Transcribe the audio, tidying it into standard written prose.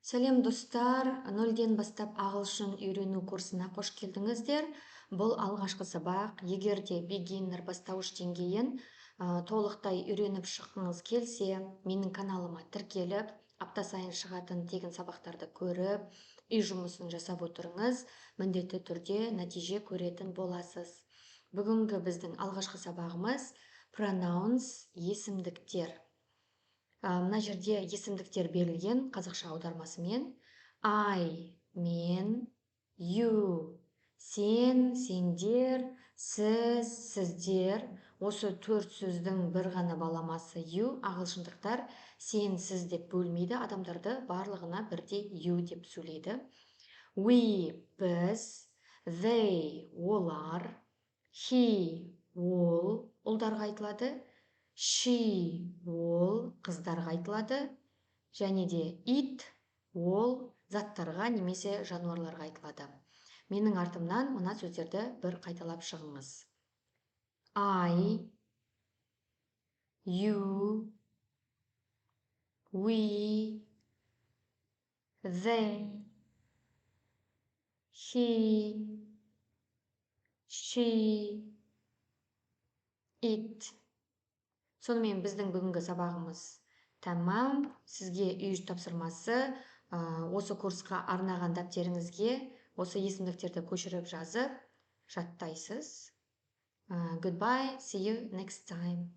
Сәлем, достар! Нөлден бастап ағылшын үйрену курсына қош келдіңіздер. Бұл алғашқы сабақ. Егер де beginner, бастауыш деңгейін толықтай үйреніп шыққыңыз келсе, менің каналыма тіркеліп, апта сайын шығатын тегін сабақтарды көріп, үй жұмысын жасап отырыңыз. Міндетті түрде нәтиже көретін боласыз. Бүгінгі біздің алғашқы сабағымыз pronouns, есімдіктер. Мына жерде есімдіктер берілген қазақша аудармасымен. I – мен, you – сен, сендер, сіз, сіздер. Осы төрт сөздің бір ғана баламасы you. Ағылшындықтар сен, сіз деп бөлмейді адамдарды, барлығына бірдей you деп сөйлейді. We – біз, they – олар, he – ол, ұлдарға айтылады, she – ол, қыздарға айтылады және де it – ол, заттарға немесе жануарларға айтылады. Менің артымнан мына сөздерді бір қайталап шығыңыз. I, you, we, they, he, she, it. Сонымен, біздің бүгінгі сабағымыз тәмам. Сізге үй тапсырмасы: осы курсқа арнаған дәптеріңізге осы есімдіктерді көшіріп жазып, жаттайсыз. Goodbye, see you next time.